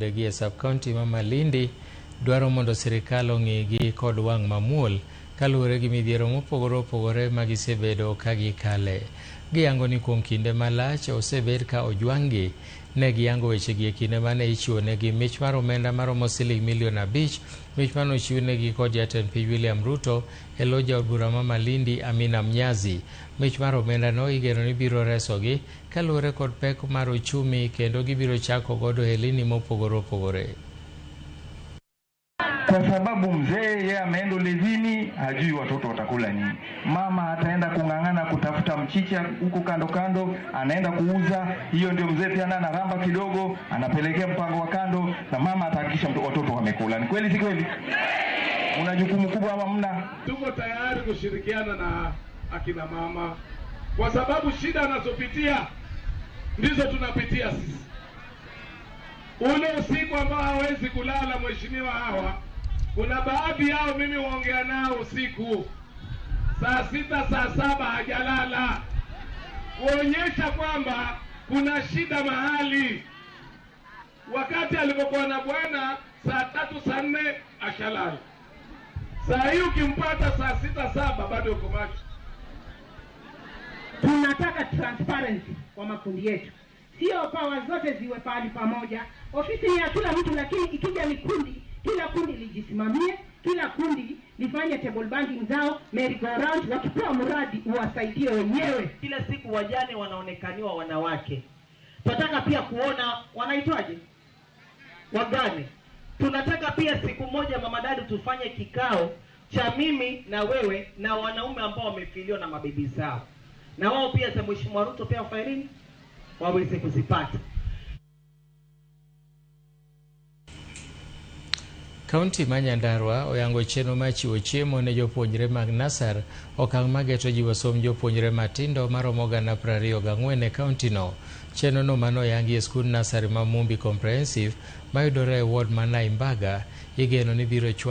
Gi e sub-county ma Malindi dwaro mondo sirikal ong'igi kod wang' mamuol kaluwore gi midhiero mopogore opogore ma gisebedo ka gikale. Giyango ni kuom kinde malach osebed ka ojwang'gi. Ne giyango wechegi e kinde mane ichiwo negi mich mar omenda maromo siling milion 5, mich mane ochiw negi kod jatend piny William Ruto e lo jaod bura ma Malindi Amina Mnyazi. Mich mar omenda no igeno ni biro resogi kaluwore kod pek mar uchumi kendo gibiro chako godo helini mopogore opogore. Kwa sababu mzee yeye ameenda ulevini, hajui watoto watakula nini. Mama ataenda kung'ang'ana kutafuta mchicha huko kando kando, anaenda kuuza. Hiyo ndio mzee pia anaramba kidogo, anapelekea mpango wa kando, na mama atahakikisha watoto wamekula. Ni kweli si kweli? Mna jukumu kubwa ama mna? Tuko tayari kushirikiana na akina mama kwa sababu shida anazopitia ndizo tunapitia sisi. Ule usiku ambao hawezi kulala mheshimiwa, hawa kuna baadhi yao mimi huongea nao usiku saa 6 saa 7 hajalala, kuonyesha kwamba kuna shida mahali. Wakati alipokuwa na bwana saa 3 saa 4 ashalala, saa hii ukimpata saa 6 7 bado yuko macho. Tunataka transparency kwa makundi yetu, sio power zote ziwe pahali pamoja. Ofisi ni ya kila mtu, lakini ikija ni kundi, kila kundi lijisimamie, kila kundi lifanye table banking zao, merry go round, wakipewa mradi uwasaidie wenyewe. Kila siku wajane wanaonekaniwa wanawake, tunataka pia kuona wanaitwaje, wagane. Tunataka pia siku moja mama dadu tufanye kikao cha mimi na wewe na wanaume ambao wamefiliwa na mabibi zao, na wao pia za Mheshimiwa Ruto pia wafanye nini, waweze kuzipata. Kaunti ma Nyandarua oyango chenro mar chiwo chiemo ne jopuonjre mag nasar, okang' mageto jiwo somb jopuonjre matindo maromo 24,000 e kaunti no. Chenro no mane oyangi e skund nasari ma Mumbi Comprehensive mayudore e ward ma Naimbaga igeno ni biro chwalo